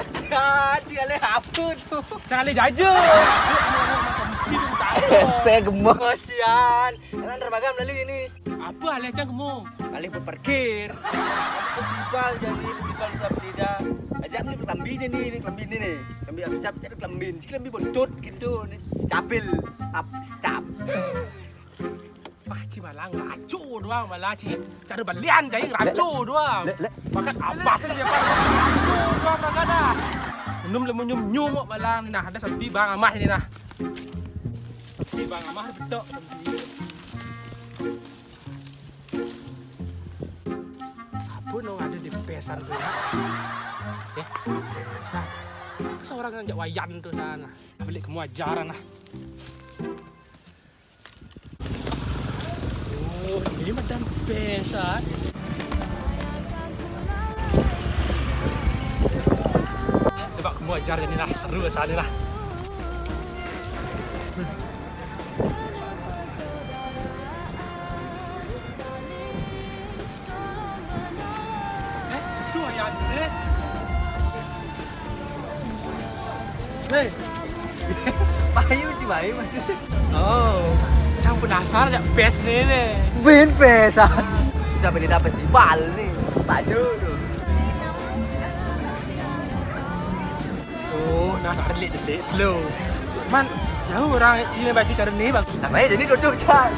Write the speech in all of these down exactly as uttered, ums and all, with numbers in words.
Sian, si alih apa tu? Cang alih jaja. Pe gemoh. Sian. Jangan terbagam lalu ini. Apa alih cang gemoh? Alih berparkir. Festival jadi festival Nusa Penida. Ajak beli kelambi je ni, ni kelambi ni ni. Kelambi aku cap cap kelambi, si kelambi bontot gitu ni. Capil, up, stop. Wah, ci malang raco doang malah ci. Cara belian cai raco doang. Lek, lek. Pakat abas aja kan. Raco doang raga dah. Minum lemu nyum nyum kok malang ni nah. Ada sepi bang amah ni nah. Sepi bang amah betok sepi. Apa nong ada di pesan tu? Eh, pesan. Apa seorang yang jak wayan tu sana? Balik ke muajaran lah. Oh, ini macam pesan. Coba ke muajar ni lah, seru sana lah. Eh, tu ayah tu eh. Weh. Bayu ci bayu masih. Oh. Cang penasaran jak best ni ni. Bin best ah. Bisa beli dah festival ni. Baju tu. Oh, nah tak delik-delik slow. Man, jauh orang Cina baju cara ni bang. Namanya jadi lucu cang.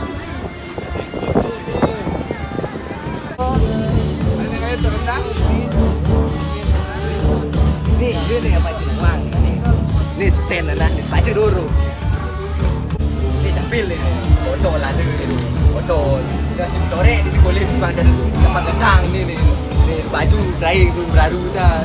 Ni, dia ni apa cina bang? Ni, ni stand anak ni, baca dulu. Ni tampil ni. Botol ada ni. Botol. Dia macam corek dia kulit sebab jadi tempat gendang ni ni. Ni baju terakhir tu baru sah.